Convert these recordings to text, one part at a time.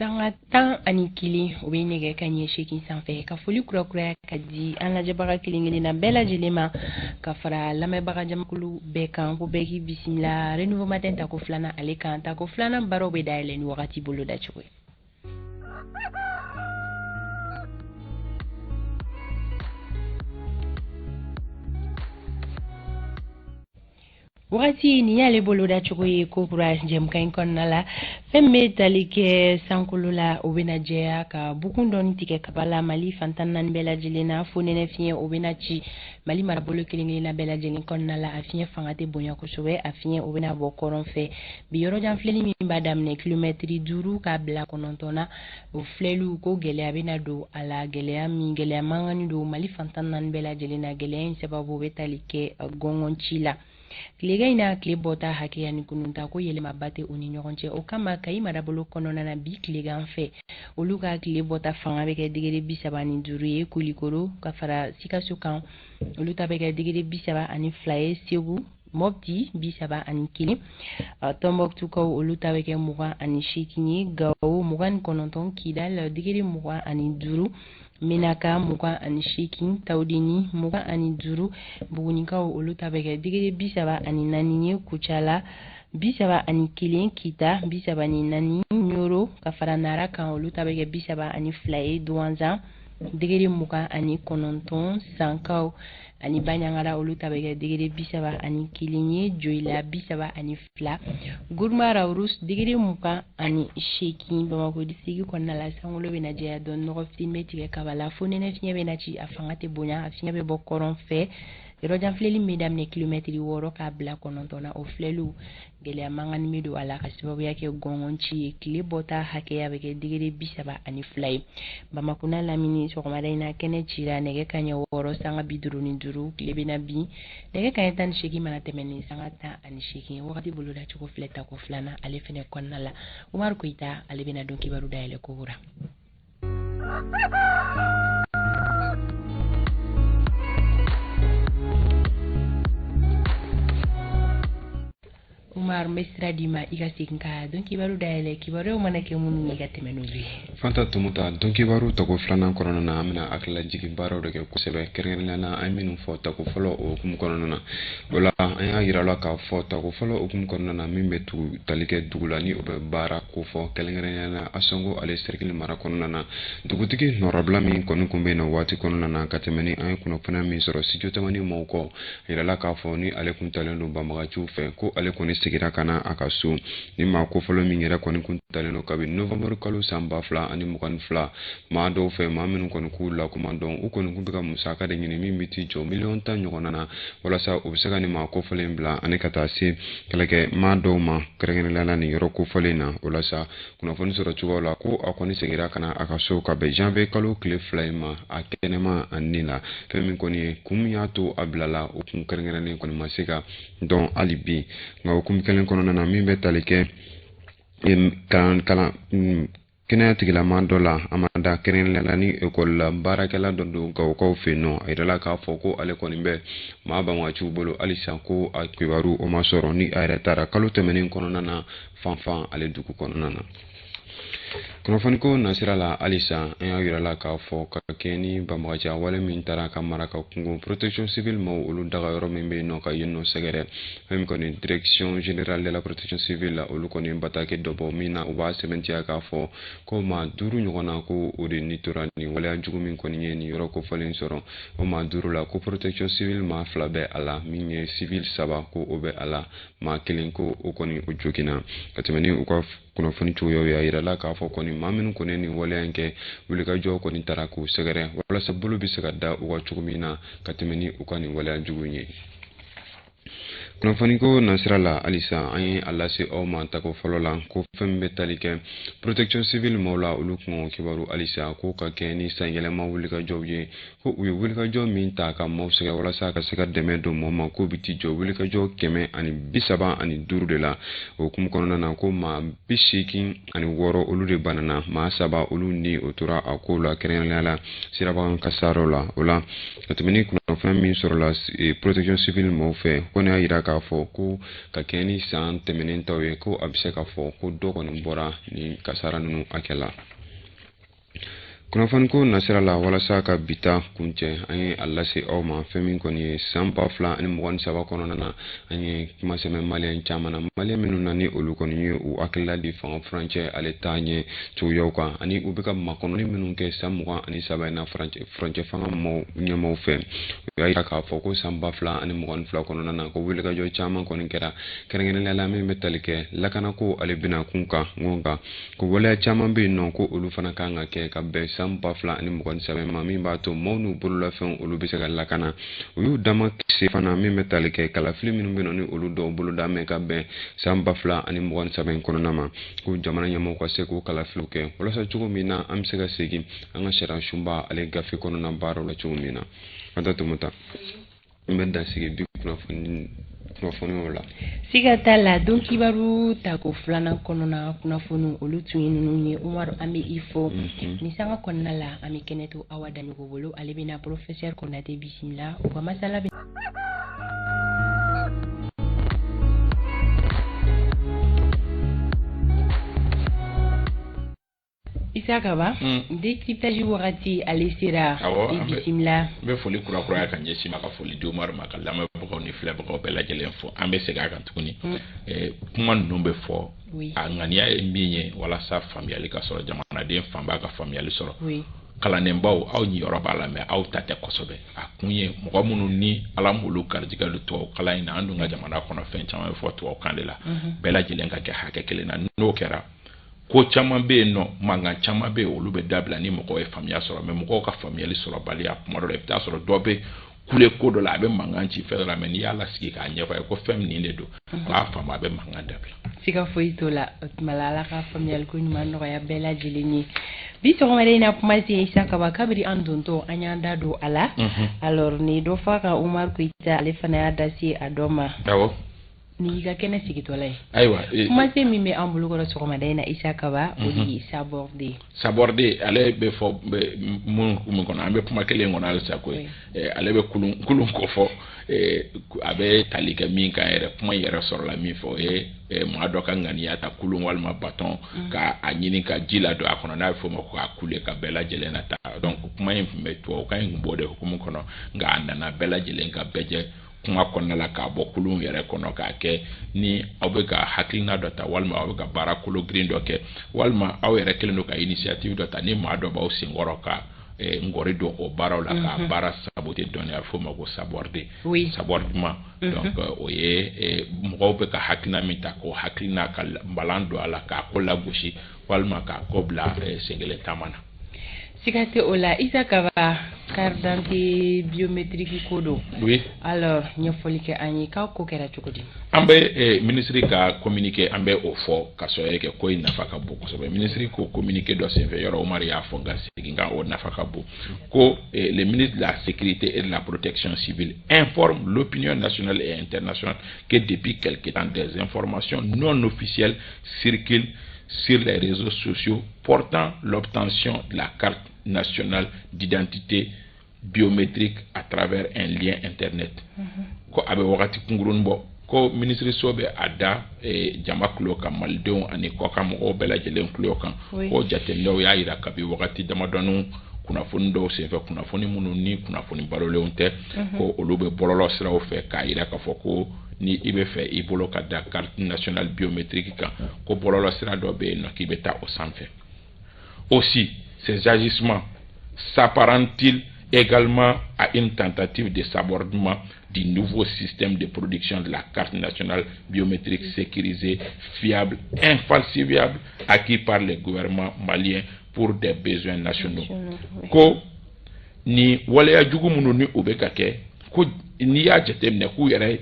Sanga 11 o bɛ nɛgɛ kanɲɛ 8 sanfɛ, ka foli kurakuraya ka di an lajɛbaga kelen kelenna bɛɛ lajɛlen ma, ka fara lamɛnbaga jamakulu bɛɛ kan, ko bɛɛ k'i bisimila Renouveau Matin tako filanan ale kan. Tako filanan baaraw bɛ dayɛlɛ ni wagati bolo dacogo ye. Wagati nin y'ale boloda cogo ye ko kura jɛmukan in kɔnɔna la. Fɛn min bɛ tali kɛ sankolo la, o bɛna jɛya ka bukun dɔɔni tigɛ kaba la Mali fan 14 bɛɛ lajɛlen na. Fo nɛnɛ fiɲɛ, o bɛna ci Mali marabolo kelen kelenna bɛɛ lajɛlen kɔnɔna la. A fiɲɛ fanga tɛ bonya kosɛbɛ, a fiɲɛ o bɛna bɔ kɔrɔn fɛ bi. Yɔrɔjan filɛli min b'a daminɛ kilomɛtiri 5 k'a bila 9 na, o filɛliw ko gɛlɛya bɛna don a la. Gɛlɛya min, gɛlɛya mankanni don Mali fan 14 bɛɛ lajɛlen na. Gɛlɛya in sababu bɛ tali kɛ gɔngɔn ci la. Tilegan in na, tile bɔta hakɛya ni kununta ko yɛlɛmaba tɛ u ni ɲɔgɔn cɛ. O kama, Kayi marabolo kɔnɔna na bi tilegan fɛ, olu ka tile bɔta fanga bɛ kɛ degere 35 ye. Kulikoro ka fara Sikaso kan, olu ta bɛ kɛ degere 32 ye. Segu, Mɔpti, 31. Tɔnbɔkutukaw, olu ta bɛ kɛ 28 ye. Gawo, 29. Kidal, degere 25. Menaka, 28. Tawudeni, 25. Bugunikaw, olu ta bɛ kɛ degere 34 ye. Kucala, 31. Kita, 34. Ɲoro ka fara Nara kan, olu ta bɛ kɛ 32 ye. Duwanzan, degere 29. Sankaw ani Baɲangara, olu ta bɛ kɛ degere 31 ye. Joyila, 32. Guruma Rawurus, degere 28. Bamakɔ disigi kɔnɔna la, sankolo bɛna jɛya dɔɔni, nɔgɔ fitinin bɛ tigɛ kaba la. Fo nɛnɛ fiɲɛ bɛna ci, a fanga tɛ bonya, a fiɲɛ bɛ bɔ kɔrɔn fɛ. Yɔrɔjan filɛli min bɛ daminɛ kilomɛtiri 6 k'a bila 9 na, o filɛliw gɛlɛya mankanni bɛ don a la ka sababuya kɛ gɔngɔn ci ye. Tile bɔta hakɛya bɛ kɛ degere 32 ye. Bamakɔ n'a lamini, sɔgɔmada in na, kɛnɛ cira nɛgɛ kanɲɛ 6 sanga 55. Tile bɛna bin nɛgɛ kanɲɛ 18 mana tɛmɛ ni sanga 18. Wagati boloda cogo filɛ tako filanan ale fɛnɛ kɔnɔna la. Umaru Koyita ale bɛna don kibaru dayɛlɛ ko kura. Umar, n bɛ sira d'i ma i ka segin ka don kibaru dayɛlɛ, kibaruyaw mana kɛ minnu ye, ka tɛmɛ n'olu ye. Fanta Tumuta, don kibaru tako filanan kɔnɔna na, an bɛna hakililajigin baaraw de kɛ kosɛbɛ, kɛrɛnkɛrɛnnenya la an ye minnu fɔ tako fɔlɔ o hukumu kɔnɔna na. O la, an y'a yira la k'a fɔ tako fɔlɔ hukumu kɔnɔna na, min bɛ tugu tali kɛ dugu la, ni o bɛ baara kofɔ, kɛrɛnkɛrɛnnenya la Asɔngo ale sɛrikili mara kɔnɔna na, dugutigi nɔrɔbila min kɔni kun bɛ yen nɔ waati kɔnɔna na, ka tɛmɛ ni an ye kunnafoniya min sɔrɔ studio tamani maaw kɔ, a yirala k'a fɔ ni ale kun talen don banbagaciw fɛ, ko ale kɔni seginna ka na a ka so. Ni maa kofɔlen min yɛrɛ kɔni kun talen don kabi novembre kalo san 2022 maa dɔw fɛ, maa minnu kɔni k'u lakuma dɔn, u kɔni kun bɛ ka musaka de ɲini min bɛ t'i jɔ miliyɔn 10 ɲɔgɔnna na, walasa u bɛ se ka nin maa kofɔlen bila ani ka taa se kɛlɛkɛ maa dɔw ma, kɛrɛnkɛrɛnnenya la nin yɔrɔ kofɔlen na. O la sa, kunnafoni sɔrɔ cogoyaw la, ko a kɔni seginna ka na a ka so ka bɛn janvier kalo tile 2 in ma, a kɛnɛma a ni la. Fɛn min kɔni ye kun min y'a to a bilala, o kun kɛrɛnkɛrɛnnen kɔni ma se ka dɔn hali bi. Nka o kun kelen kɔnɔna na, min bɛ tali kɛ kalan kalan kɛnɛya tigilama dɔ la, a ma da kɛrɛnkɛrɛnnenya la ni ekɔli la baarakɛla dɔ don Gawokaw fɛ yen nɔ, a yirala k'a fɔ ko ale kɔni bɛ maa banbagaciw bolo halisa, ko a kibaru o ma sɔrɔ ni a yɛrɛ taara kalo tɛmɛnen kɔnɔna na Fanfan ale dugu kɔnɔna na. Kunnafoniko nasira la halisa, an y'a yira la k'a fɔ ka kɛɲɛ ni banbagaciya wale min taara ka mara ka kungo protection civile maaw olu daga yɔrɔ min bɛ yen nɔ ka yen nɔ sɛgɛrɛ, fɛn min kɔni direction générale de la protection civile la, olu kɔni bataki dɔ bɔ min na u b'a sɛbɛntiya k'a fɔ ko maa 5 ɲɔgɔn na, ko o de ni tora nin waleya jugu min kɔni ye nin yɔrɔ kofɔlen sɔrɔ. O maa 5 la, ko protection civile maa 2 bɛ a la, min ye civil 3 ko o bɛ a la, maa 1 ko o kɔni o joginna. Ka tɛmɛ ni u ka kunnafoni cogoyaw ye, a yirala k'a fɔ kɔni maa minnu kɔni nin waleya in kɛ, wulikajɔ kɔni taara k'u sɛgɛrɛ walasa bolo bɛ se ka da u ka cogo min na ka tɛmɛ ni u ka nin waleya jugu in ye. Kunnafoniko nasira la halisa, an ye a lase aw ma tako fɔlɔ la ko fɛn min bɛ tali kɛ protection civile maaw la, olu kungo kibaru halisa, ko ka kɛ ni sanyɛlɛma wulikajɔw ye, ko u ye wulikajɔ min ta ka maaw sɛgɛrɛ walasa ka se ka dɛmɛ don maaw ma, k'o bɛ t'i jɔ wulikajɔ 135 de la. O hukumu kɔnɔna na, ko maa 86 olu de banana, maa 3 olu ni o tora a ko la, kɛrɛnkɛrɛnnenya la sirabakan kasaaraw la. O la, ka tɛmɛ ni kunnafoniya min sɔrɔla protection civile maaw fɛ, ko ne y'a yira k'a k'a fɔ ko ka kɛɲɛ ni san tɛmɛnen taw ye, ko a bɛ se k'a fɔ ko dɔ kɔni bɔra nin kasara ninnu hakɛ la. Kunnafoniko nasira la, walasa ka bi ta kuncɛ, an ye a lase aw ma fɛn min kɔni ye san 2023 kɔnɔna na, an ye kuma sɛbɛn maliyɛn caman na, maliyɛn minnu na ni olu kɔni ye u hakilila di fanga furancɛ ale taa ɲɛ cogoyaw kan, ani u bɛ ka makɔnɔni minnu kɛ san 23 in na furancɛ fanga ɲɛmaaw fɛ. U y'a jira k'a fɔ ko san 2022 kɔnɔna na, ko wulikajɔ caman kɔni kɛra, kɛrɛnkɛrɛnnenya la min bɛ tali kɛ lakanako ale bɛna kun kan, nka ko waleya caman bɛ yen nɔ ko olu fana kan ka kɛ ka bɛn san 2023 ma, min b'a to maaw n'u bololafɛnw olu bɛ se ka lakana. U y'u dama se fana min bɛ tali kɛ kalafili minnu bɛ nɔ ni olu dɔw boloda mɛn ka bɛn san 2023 in kɔnɔna ma, ko jamana ɲɛmɔgɔw ka se k'o kalafiliw kɛ walasa cogo min na an bɛ se ka segin an ka sariya sunba ale gafe kɔnɔna baaraw la cogo min na. An ta Tomota, n bɛ dan sigi bi kunnafoniw la. Siga t'a la, don kibaru tako filanan kɔnɔna kunnafoniw, olu tun ye ninnu ye. Umaru, an bɛ i fo. Nin sanga kɔnɔna la, an bɛ kɛnɛ to Awa Daɲogo bolo, ale bɛna professeur Konate bisimila, u ka masala bɛ Isa Kaba. Décryptage wagati ale sera. Awɔ. I bisimila. N bɛ foli kurakuraya ka ɲɛsin ma, ka foli di Umaru ma, ka lamɛnbagaw ni filɛbagaw bɛɛ lajɛlen fo. An bɛ segin a kan tuguni, kuma ninnu bɛ fɔ, a ŋaniya ye min ye, walasa faamuyali ka sɔrɔ, jamanaden fanba ka faamuyali sɔrɔ. Kalandenbaw, aw ɲiyɔrɔ b'a la, mɛ aw ta tɛ kosɛbɛ. A kun ye mɔgɔ minnu ni Ala m'olu garijɛgɛ don tubabu kalan in na. An dun ka jamana kɔnɔ, fɛn caman bɛ fɔ tubabu kan de la. Bɛɛ lajɛlen ka kɛ hakɛ kelen na. N'o kɛra, ko caman bɛ yen nɔ, mankan caman bɛ yen, olu bɛ dabila ni mɔgɔw ye faamuya sɔrɔ. Mɛ mɔgɔw ka faamuyali sɔrɔbaliya, kuma dɔ la i bɛ taa sɔrɔ dɔ bɛ kule ko dɔ la, a bɛ mankan ci fɛn dɔ la, mɛ n'i y'a lasigi k'a ɲɛfɔ a ye ko fɛn min de don, a b'a faamu, a bɛ mankan dabila. Siga foyi t'o la. O tuma la, Ala ka faamuyali ko ɲuman nɔgɔya bɛɛ lajɛlen ye. Bi sɔgɔmada in na, kuma se Isa Kaba, kabiri an dontɔ an y'an da don a la. Alors, ni dɔ fɔ a kan, Umaru Koyita ale fana y'a da se a dɔ ma. Ni y'i ka kɛnɛ sigitɔla ye. Ayiwa. Kumasen min bɛ an bolokɔrɔ sɔgɔmada in na, Isa Kaba, o de ye saborde. Saborde, ale bɛ fɔ mun kɔnɔ? An bɛ kuma kelen kɔnɔ halisa koyi. Ale bɛ kulun kulun ko fɔ, a bɛ tali kɛ min kan yɛrɛ, kuma in yɛrɛ sɔrɔla min fɛ, o ye maa dɔ ka ŋaniya ta kulun walima baton ka a ɲini ka ji ladon a kɔnɔ, n'a bɛ f'o ma ko k'a kule ka bɛɛ lajɛlen na ta. Donc kuma in tun bɛ tubabukan in tun b'o de hukumu kɔnɔ, nka a nana bɛɛ lajɛlen ka bɛɛ jɛ kuma kɔnɔna la k'a bɔ kulun yɛrɛ kɔnɔ, k'a kɛ ni aw bɛ ka hakilina dɔ ta, walima aw bɛ ka baara kolo girin dɔ kɛ, walima aw yɛrɛ kɛlen don ka initiative dɔ ta, ni maa dɔ b'aw senkɔrɔ ka ngɔri don o baaraw la k'a baara saboter dɔɔni, a bɛ f'o ma ko saborder, sabordement. Donc o ye mɔgɔw bɛ ka hakilina min ta, k'o hakilina ka balan don a la, k'a ko lagosi walima k'a ko bila sen kelen taama na. Siga tɛ o la, Isa Kaba. Carte d'identité biométrique ko don. Alors, ɲɛfɔli kɛ an ye k'aw ko kɛra cogo di? An bɛ minisiri ka communiqué, an bɛ o fɔ ka sɔrɔ kɛ ko in nafa ka bon kosɛbɛ. Minisiri ko communiqué dɔ senfɛ, yɔrɔ Umaru y'a fɔ, n ka segin kan, o nafa ka bon, ko le ministre de la Sécurité et de la Protection civile informe l'opinion nationale et internationale que depuis quelque temps, des informations non officielles circulent sur les réseaux sociaux portant l'obtention de la carte nationale d'identité biométrique à travers un lien internet. Ko a bɛ wagati kunkurunin bɔ ko minisiriso bɛ a da jama tulo kan, malidenw ani kɔkan mɔgɔw bɛɛ lajɛlen tulo kan, ko jateminɛw y'a yira kabi wagati damadɔni, kunnafoni dɔw senfɛ, kunnafoni minnu ni kunnafoni balolenw tɛ, ko olu bɛ bɔlɔlɔ siraw fɛ k'a yira k'a fɔ ko ni i bɛ fɛ i bolo ka da carte nationale biométrique kan, ko bɔlɔlɔ sira dɔ bɛ yen nɔ k'i bɛ taa o sanfɛ. Aussi, ces agissements s'apparentent-ils également à une tentative de sabordement du nouveau système de production de la carte nationale biométrique sécurisée, fiable, infalsifiable, acquis par le gouvernement malien pour des besoins nationaux. Ko ni waleya jugu minnu ni o bɛ ka kɛ, ko n'i y'a jateminɛ k'u yɛrɛ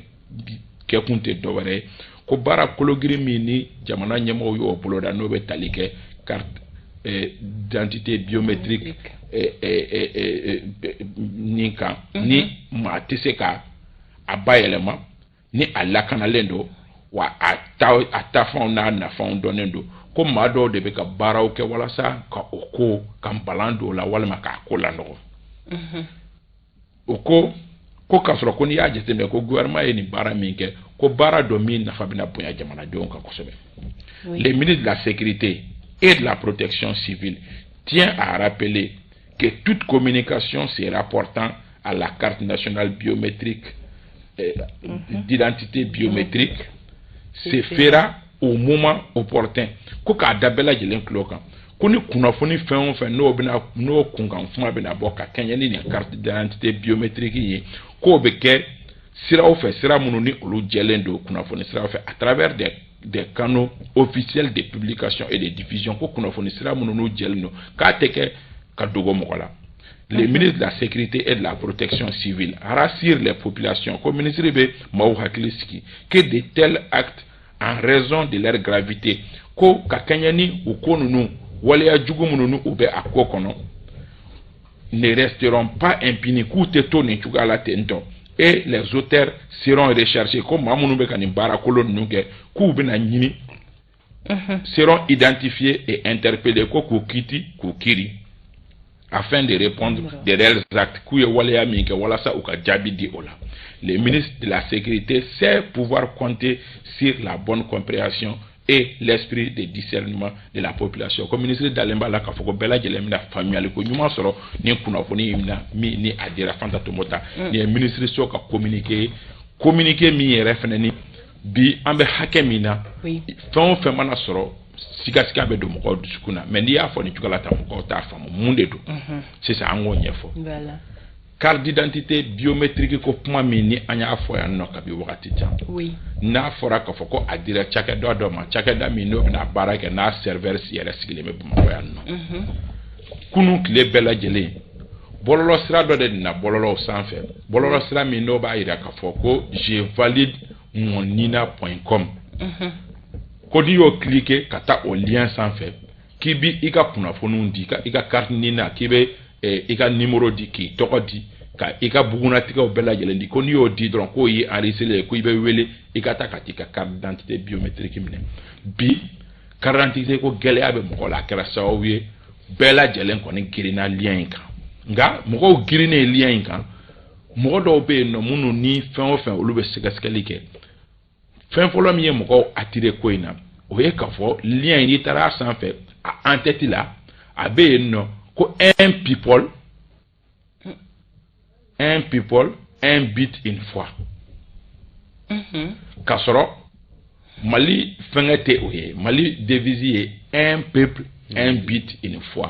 kɛkun tɛ dɔwɛrɛ ye, ko baara kologiri min ni jamana ɲɛmɔgɔw y'o boloda, n'o bɛ tali kɛ carte d'identité biométrique nin kan, ni maa tɛ se ka a bayɛlɛma, ni a lakanalen don, wa a ta a tafanw n'a nafanw dɔnnen don, ko maa dɔw de bɛ ka baaraw kɛ walasa ka o ko ka balan don o la walima k'a ko lanɔgɔ. O ko k'a sɔrɔ ko n'i y'a jateminɛ ko gouvernement ye nin baara min kɛ, Ko baara dɔ min nafa bɛna bonya jamanadenw kan kosɛbɛ. Le ministre de la Sécurité et de la Protection civile tient à rappeler que toute communication se rapportant à la carte nationale biométrique d'identité biométrique se fera au moment opportun. Ko k'a da bɛɛ lajɛlen tulo kan ko ni kunnafoni fɛn o fɛn n'o bɛna, n'o kunkan kuma bɛna bɔ ka kɛɲɛ ni nin carte d'identité biométrique ye, k'o bɛ kɛ siraw fɛ, sira minnu ni olu jɛlen don, kunnafoni siraw fɛ, à travers des canaux officiels de publication et de diffusion. Ko kunnafoni sira minnu n'u jɛlen don, k'a tɛ kɛ ka dogo mɔgɔ la. Le ministre de la Sécurité et de la Protection civile rassure les populations, ko ministre bɛ maaw hakili sigi, que de tels actes, en raison de leur gravité, ko ka kɛɲɛ ni u ko ninnu waleya jugu minnu ni u bɛ a ko kɔnɔ, ne resteront pas impunis, k'u tɛ to nin cogoya la ten tɔ, et les auteurs seront recherchés, ko maa minnu bɛ ka nin baara kolon ninnu kɛ, k'u bɛna ɲini, seront identifiés et interpellés, ko k'u kiti, k'u kiri, afin de répondre de réels actes, k'u ye waleya min kɛ, walasa u ka jaabi di o la. Le ministre de la Sécurité sait pouvoir compter sur la bonne compréhension et l'esprit de discernement de la population. Ko ministre dalen b'a la k'a fɔ ko bɛɛ lajɛlen bɛna faamuyali ko ɲuman sɔrɔ nin kunnafoni in na min ni a dira. Fanta Tombota, nin ye ministre so ka communiqué, communiqué min yɛrɛ fɛnɛ ni bi an bɛ hakɛ min na, fɛn o fɛn mana sɔrɔ, sigasiga bɛ don mɔgɔw dusukun na. Mais n'i y'a fɔ nin cogoya la tan, mɔgɔw t'a faamu mun de don. Sisan an k'o ɲɛfɔ. Carte d'identité biométrique ko kuma min ni an y'a fɔ yan nɔ kabi wagati jan, n'a fɔra k'a fɔ ko a dira cakɛda dɔ ma, cakɛda min n'o bɛna baara kɛ n'a serveur yɛrɛ sigilen bɛ Bamakɔ yan nɔ. Kunun tile bɛɛ lajɛlen, bɔlɔlɔ sira dɔ de nana bɔlɔlɔw sanfɛ, bɔlɔlɔ sira min n'o b'a yira k'a fɔ ko je valide mon nina.com, ko n'i y'o cliquer ka taa o lien sanfɛ, k'i bi i ka kunnafoniw di, i ka carte NINA, k'i bɛ i ka numéro di, k'i tɔgɔ di, ka i ka bugunnatigɛw bɛɛ lajɛlen di, ko n'i y'o di dɔrɔn, k'o y'i enregistré ye, ko i bɛ wele i ka taa ka t'i ka carte d'identité biométrique minɛ. Bi carte d'identité ko gɛlɛya bɛ mɔgɔ la, a kɛra sababu ye bɛɛ lajɛlen kɔni girinna lien in kan. Nka mɔgɔw girinnen lien in kan, mɔgɔ dɔw bɛ yen nɔ minnu ni fɛn o fɛn olu bɛ sɛgɛsɛgɛli kɛ. Fɛn fɔlɔ min ye mɔgɔw attiré ko in na, o ye k'a fɔ lien in, n'i taara a sanfɛ, a en tête la, a bɛ yen nɔ ko un people, un people, un but, une foi. K'a sɔrɔ Mali fɛngɛ tɛ o ye. Mali devise ye un peuple, un but, une foi.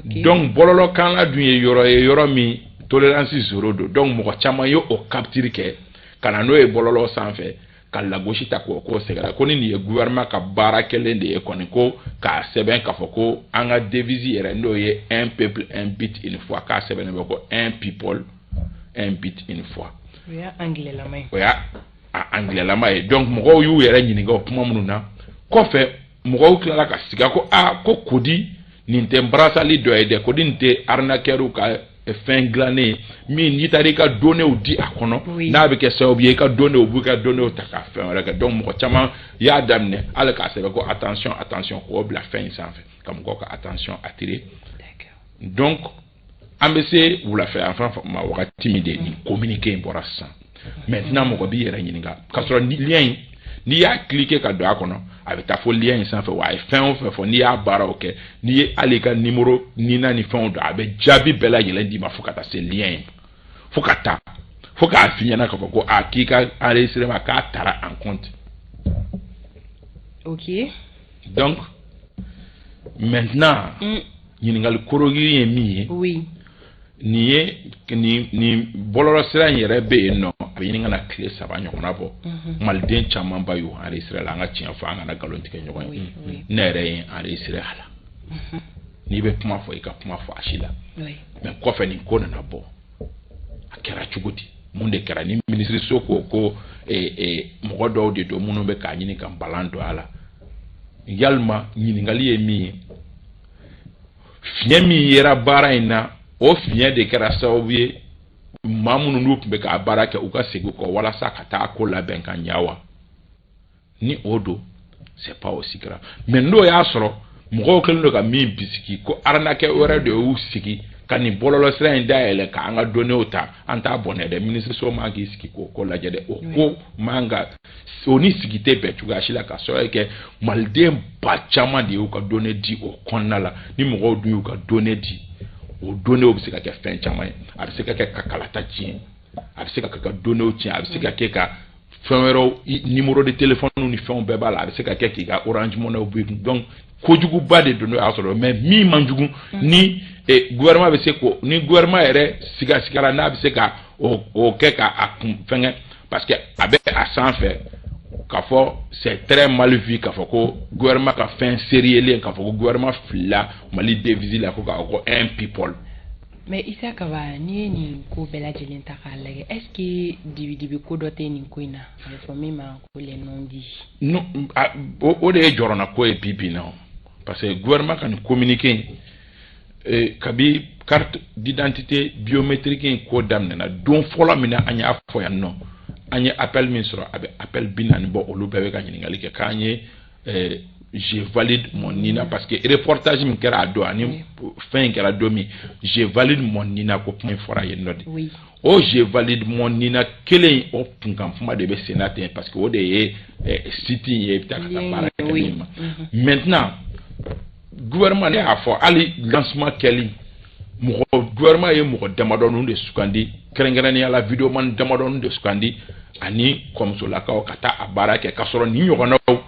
Donc bɔlɔlɔkanla dun ye yɔrɔ ye, yɔrɔ min tolérance zéro don. Donc mɔgɔ caman ye o capture kɛ ka na n'o ye bɔlɔlɔ sanfɛ, ka lagosi ta k'o ko sɛgɛrɛ, ko ni nin ye gouvernement ka baara kɛlen de ye kɔni, ko k'a sɛbɛn k'a fɔ ko an ka devise yɛrɛ, n'o ye un peuple, un but, une foi, k'a sɛbɛnnen bɛ ko un people, un but, une foi. O y'a anglais-lama ye. O y'a a anglais-lama ye. Donc mɔgɔw y'u yɛrɛ ɲininka o kuma minnu na. Kɔfɛ mɔgɔw tilala ka siga ko aa, ko kodi nin tɛ brassali dɔ ye dɛ, ko nin tɛ arnaqueur ka fɛn dilannen ye min n'i taara i ka données di a kɔnɔ, n'a bɛ kɛ sababu ye i ka données, u b'i ka données ta ka fɛn wɛrɛ kɛ. Donc mɔgɔ caman y'a daminɛ hali k'a sɛbɛn ko attention, attention, k'o bila fɛn in sanfɛ ka mɔgɔw ka attention attirer. Donc an bɛ se wulafɛ yan fan ma wagati min de nin communiqué in bɔra sisan. Maintenant mɔgɔ b'i yɛrɛ ɲininka, k'a sɔrɔ ni lien in, n'i y'a cliquer ka don a kɔnɔ, a bɛ taa fo lien in sanfɛ wa, a ye fɛn o fɛn fɔ, n'i y'a baaraw kɛ, n'i ye hali i ka numéro NINA ni fɛnw don, a bɛ jaabi bɛɛ lajɛlen d'i ma fo ka taa se lien in, fo ka taa fo k'a f'i ɲɛna k'a fɔ ko a k'i ka enregistrement k'a tara en compte. Donc maintenant, ɲininkali korogirin ye min ye, nin ye nin bɔlɔlɔsira in yɛrɛ bɛ yen nɔ, a bɛ ɲini ka na tile 3 ɲɔgɔnna bɔ. Maliden camanba y'u enregistré la. An ka tiɲɛ fɔ, an kana nkalon tigɛ ɲɔgɔn ye. Ne yɛrɛ ye enregistré a la. N'i bɛ kuma fɔ, i ka kuma fɔ a si la. Mais kɔfɛ nin ko nana bɔ, a kɛra cogo di? Mun de kɛra ni minisiriso ko mɔgɔ dɔw de don minnu bɛ k'a ɲini ka balan don a la? Yalima ɲininkali ye min ye, fiɲɛ min yera baara in na, o fiɲɛ de kɛra sababu ye maa minnu n'u tun bɛ k'a baara kɛ, u ka segin kɔ walasa ka taa ko labɛn ka ɲa wa? Ni o don, c'est pas aussi grave. Mais n'o y'a sɔrɔ mɔgɔw kɛlen don ka min bisigi ko arnaqueur wɛrɛ de y'u sigi Ka nin bɔlɔlɔsira in dayɛlɛ k'an ka données ta, an t'a bɔnɛ dɛ. Minisiriso man k'i sigi k'o ko lajɛ dɛ. O ko man ka o ni sigi tɛ bɛn cogoya si la, ka sababu kɛ maliden ba caman de y'u ka données di o kɔnɔna la. Ni mɔgɔw dun y'u ka données di, o données bɛ se ka kɛ fɛn caman ye. A bɛ se ka kɛ ka kalata tiɲɛ, a bɛ se ka kɛ ka données tiɲɛ, a bɛ se ka kɛ ka fɛn wɛrɛw, numéro de téléphone ni fɛnw bɛɛ b'a la, a bɛ se ka kɛ k'i ka Orange Money bɔ i kun. Donc kojuguba de don. N'o y'a sɔrɔ, mais min man jugu ni gouvernement bɛ se k'o, ni gouvernement yɛrɛ sigasigara n'a bɛ se ka o kɛ ka a kun fɛngɛ, parce que a bɛ a sanfɛ k'a fɔ c'est très mal vu k'a fɔ ko gouvernement ka fɛn sérieux, k'a fɔ ko gouvernement filila Mali devise la, ko k'a fɔ ko un people. Mais Isa Kaba, n'i ye nin ko bɛɛ lajɛlen ta k'a lajɛ, est ce que dibidibi ko dɔ tɛ nin ko in na, a bɛ fɔ min ma ko les non-dits? Non, o de ye jɔrɔna ko ye bi bi in na, parce que gouvernement ka nin communiqué in, kabi carte d'identité biométrique in ko daminɛna don fɔlɔ min na, an y'a fɔ yan nɔ, an ye appel min sɔrɔ, a bɛ appel 40 bɔ. Olu bɛɛ bɛ ka ɲininkali kɛ k'an ye "je valide mon NINA", parce que reportage min kɛra a don ani fɛn in kɛra don min, "je valide mon NINA" ko kuma in fɔra yen nɔ de. O "je valide mon NINA" kelen, o kunkan kuma de bɛ sen na ten, parce que o de ye site in ye, i bɛ taa ka taa baara kɛ min ma. Maintenant, gouvernement, ne y'a fɔ, hali lancement kɛli, mɔgɔ, gouvernement ye mɔgɔ damadɔnin de sugandi, kɛrɛnkɛrɛnnenya la vidéoman damadɔnin de sugandi ani kɔmusolakaw ka taa a baara kɛ, k'a sɔrɔ nin ɲɔgɔnnaw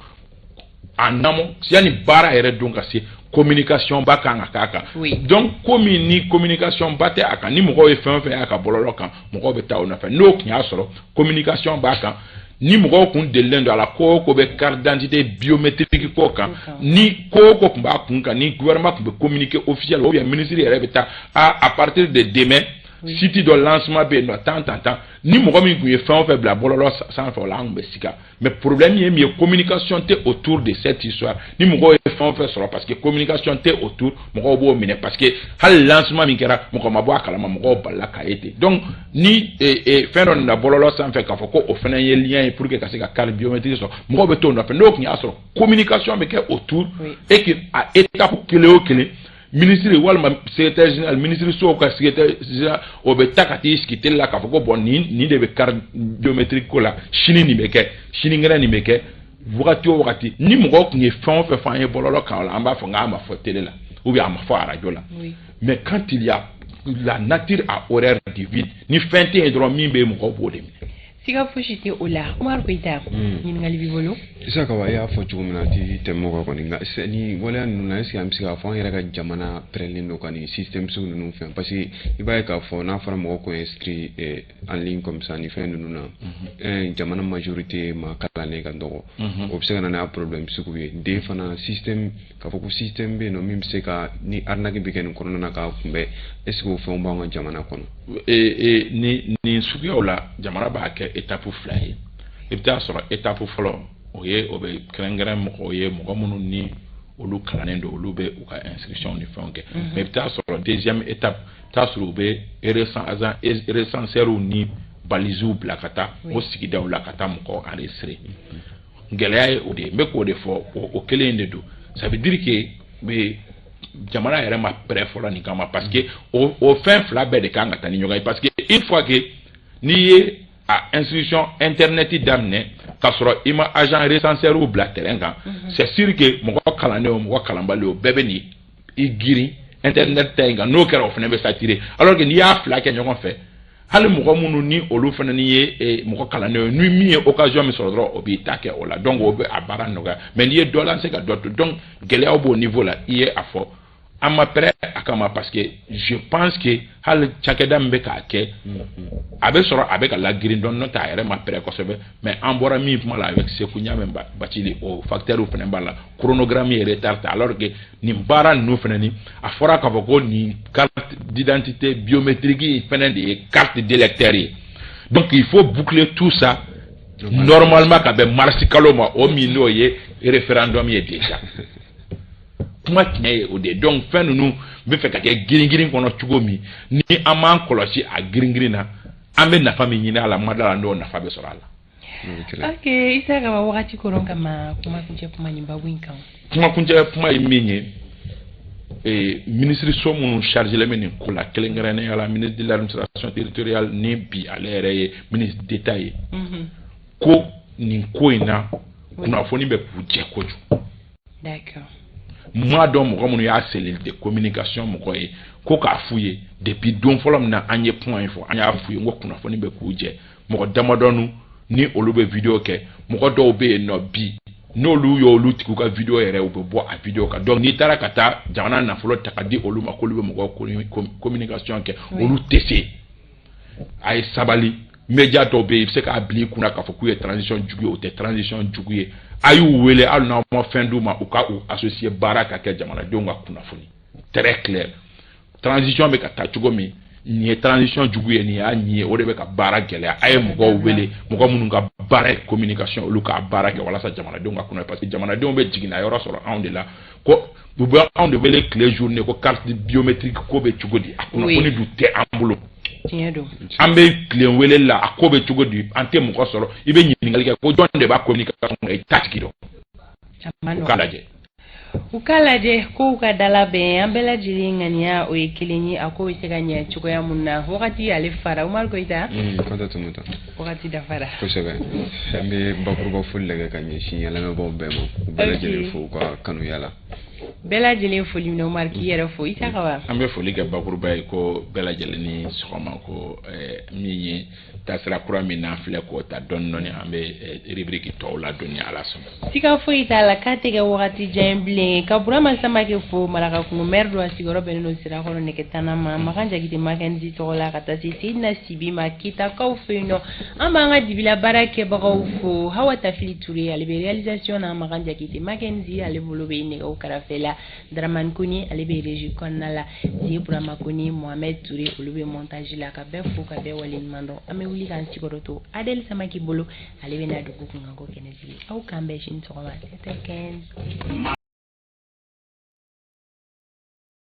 en amont, yanni baara yɛrɛ don ka se, communication ba kan ka k'a kan. Donc komi ni communication ba tɛ a kan, ni mɔgɔw ye fɛn o fɛn y'a ka bɔlɔlɔ kan, mɔgɔw bɛ taa o nɔfɛ. N'o tun y'a sɔrɔ communication b'a kan, ni mɔgɔw kun delilen don a la, ko o ko bɛ carte d'identité biométrique ko kan, ni ko o ko tun b'a kun kan, ni gouvernement tun bɛ communiquer officiel ou bien ministre yɛrɛ bɛ taa à partir de demain, site dɔ lancement bɛ yen nɔ, tan tan tan, ni mɔgɔ min tun ye fɛn o fɛn bila bɔlɔlɔ sanfɛ, o la an tun bɛ siga. Mais problème ye min ye, communication tɛ autour de cette histoire. Ni mɔgɔw ye fɛn o fɛn sɔrɔ, parce que communication tɛ autour, mɔgɔw b'o minɛ, parce que hali lancement min kɛra, mɔgɔ ma bɔ a kalama, mɔgɔw balila k'a ye ten. Donc ni fɛn dɔ nana bɔlɔlɔ sanfɛ k'a fɔ ko o fana ye lien ye pour que ka se ka carte biométrique sɔrɔ, mɔgɔw bɛ t'o nɔfɛ. N'o tun y'a sɔrɔ communication bɛ kɛ autour et que a étape kelen o kelen, ministre walima secrétaire général, ministre sow ka secrétaire général, o bɛ taa ka t'i sigi télé la k'a fɔ ko bon, nin de bɛ carte biométrique ko la, sini nin bɛ kɛ, sinikɛnɛ nin bɛ kɛ, wagati o wagati, ni mɔgɔw tun ye fɛn o fɛn fɔ an ye bɔlɔlɔ kan o la, an b'a fɔ k'a ma fɔ télé la ou bien a ma fɔ arajo la. Mais quand il y a, la nature a horreur du vide, ni fɛn tɛ yen dɔrɔn, min bɛ yen, mɔgɔw b'o de minɛ. Siga fosi tɛ o la. Umaru Koyita, ɲininkali b'i bolo. Isa Kaba, i y'a fɔ cogo min na, a ti tɛmɛ o kan kɔni. Nka ni waleya ninnu na, est ce que an bɛ se k'a fɔ an yɛrɛ ka jamana pɛrɛnlen don ka nin système sugu ninnu fɛn? Parce que i b'a ye k'a fɔ n'a fɔra mɔgɔ k'o inscrit en ligne comme ça, ni fɛn ninnu na, jamana majorité ma kalannen ka dɔgɔ, o bɛ se ka na n'a problème sugu ye. Den fana système, k'a fɔ ko système bɛ yen nɔ min bɛ se ka ni arnaque bɛ kɛ nin kɔnɔna na k'a kunbɛn, est ce que o fɛnw b'an ka jamana kɔnɔ? Nin suguyaw la, jamana b'a kɛ étape fila ye. I bɛ taa sɔrɔ étape fɔlɔ, o ye o bɛ kɛrɛnkɛrɛn mɔgɔw ye, mɔgɔ minnu ni olu kalannen don, olu bɛ u ka inscription ni fɛnw kɛ. Mais i bɛ taa sɔrɔ deuxième étape, i bɛ taa sɔrɔ u bɛ recenseurs ni balises bila ka taa o sigidaw la ka taa mɔgɔw enregistrer. Gɛlɛya ye o de ye, n bɛ k'o de fɔ, o kelen de don. Ça veut dire que bɛ jamana yɛrɛ ma prêt fɔlɔ nin kama, parce que o fɛn fila bɛɛ de kan ka taa ni ɲɔgɔn ye. Parce que une fois que n'i ye a inscription internet daminɛ k'a sɔrɔ i ma agent recenseur bila terrain kan, c'est sûr que mɔgɔ kalannen o, mɔgɔ kalanbali o, bɛɛ bɛ nin i girin internet ta in kan. N'o kɛra, o fana bɛ saturer, alors que n'i y'a fila kɛ ɲɔgɔn fɛ, hali mɔgɔ minnu ni olu fana ni ye mɔgɔ kalannen ye, ni min ye occasion min sɔrɔ dɔrɔn, o b'i ta kɛ o la. Donc o bɛ a baara nɔgɔya. Mais n'i ye dɔ lancer ka dɔ to, donc gɛlɛyaw b'o niveau la. I ye a fɔ, an ma prêt a kama, parce que je pense que hali cakɛda min bɛ k'a kɛ, a bɛ sɔrɔ a bɛ ka lagirin dɔɔni, n'o tɛ a yɛrɛ ma prêt kosɛbɛ. Mais an bɔra min kuma la avec Seku Ɲame Bacili, o facteur fana b'a la, chronogramme ye retard ta, alors que nin baara ninnu fana, ni a fɔra k'a fɔ ko nin carte d'identité biométrique fana de ye carte d'électeur ye, donc il faut boucler tout ça normalement ka bɛn mars kalo ma, o min n'o ye référendum ye déjà. Kuma tiɲɛ ye o de ye. Donc fɛn ninnu bɛ fɛ ka kɛ girin-girin kɔnɔ cogo min, ni an m'an kɔlɔsi a girin-girin na, an bɛ nafa min ɲini a la, ma da la n'o nafa bɛ sɔrɔ a la. Ok, Isa Kaba, wagati koron kama, kuma kuncɛ kuma nin babu in kan. Kuma kuncɛ kuma ye min ye, Ministre so minnu chargé bɛ nin ko la, kɛrɛnkɛrɛnnenya la ministre de l'Administration territoriale, ni bi ale yɛrɛ ye ministre d'État ye, ko nin ko in na, kunnafoni bɛ k'u jɛ kojugu. N m'a dɔn mɔgɔ minnu y'a cellule de communication mɔgɔ ye, ko k'a f'u ye depuis don fɔlɔ min na an ye kuma in fɔ, an y'a f'u ye n ko kunnafoni bɛ k'u jɛ. Mɔgɔ damadɔnu ni olu bɛ vidéo kɛ, mɔgɔ dɔw bɛ yen nɔ bi, n'olu y'olu tigiw ka vidéo yɛrɛ, u bɛ bɔ a vidéo kan. Donc n'i taara ka taa jamana nafolo ta ka di olu ma k'olu bɛ mɔgɔw communication kɛ, olu tɛ se. A ye sabali. Média dɔw bɛ yen, i bɛ se k'a bila i kunna k'a fɔ k'u ye transition jugu ye, o tɛ transition jugu ye. A y'u wele, hali n'aw ma fɛn d'u ma, u ka u associer baara ka kɛ jamanadenw ka kunnafoni très clair. Transition bɛ ka taa cogo min, nin ye transition jugu ye, nin y'a ɲi ye, o de bɛ ka baara gɛlɛya. A ye mɔgɔw wele, mɔgɔ minnu ka baara ye communication, olu k'a baara kɛ walasa jamanadenw ka kunnafoni, parce que jamanadenw bɛ jiginna yɔrɔ sɔrɔ anw de la, ko u bɛ anw de wele tile journée ko carte biométrique ko bɛ cogo di, a kunnafoni dun tɛ an bolo. An bɛ tilen wele la, a ko bɛ cogo di, an tɛ mɔgɔ sɔrɔ. I bɛ ɲininkali kɛ ko jɔn de b'a communication kɛ, i t'a tigi dɔn. U k'a lajɛ. U k'a lajɛ kow ka dalabɛn. An bɛɛ lajɛlen ŋaniya o ye kelen ye, a ko bɛ se ka ɲɛ cogoya mun na. Wagati ale fara, Umaru Koyita. Fanta Tumuta. Wagati dafara. Kosɛbɛ. An bɛ bakuruba foli lajɛ ka ɲɛsin lamɛnbaaw bɛɛ ma, u bɛɛ lajɛlen fo u ka kanuya la. Bɛɛ lajɛlen foli minɛ. Umaru, k'i yɛrɛ fo. Isaka wa. An bɛ foli kɛ bakuruba ye ko bɛɛ lajɛlen ni sɔgɔma, ko min ye taasira kura min n'an filɛ k'o ta dɔɔni dɔɔni, an bɛ rubrique tɔw la dɔɔni, Ala sɔnna. Siga foyi t'a la k'a tɛ kɛ wagati jan ye bilen. Ka Burama Samake fo, Marakakungo maire don, a sigiyɔrɔ bɛnnen don Sirakɔrɔ nɛgɛtana ma, Makan Jakite Makenzi tɔgɔ la, ka taa se Seyidina Sibi ma Kitakaw fɛ yen nɔ. An b'an ka dibila baara kɛbagaw fo. Hawa Tafili Ture, ale bɛ réalisation na. Makan Jakite Makenzi, ale bolo bɛ nɛgɛw kɛrɛfɛ la. Dramane Koni, ale bɛ régie kɔnɔna la. Zie Burama Koni, Mohamed Touré, olu bɛ montage la. Ka bɛɛ fo, ka bɛɛ waleɲuman dɔn. An bɛ wuli k'an sigiyɔrɔ to Adel Samaki bolo, ale bɛ na dugu kunkanko kɛnɛ sigi. Aw k'an bɛn sini sɔgɔma 7h15.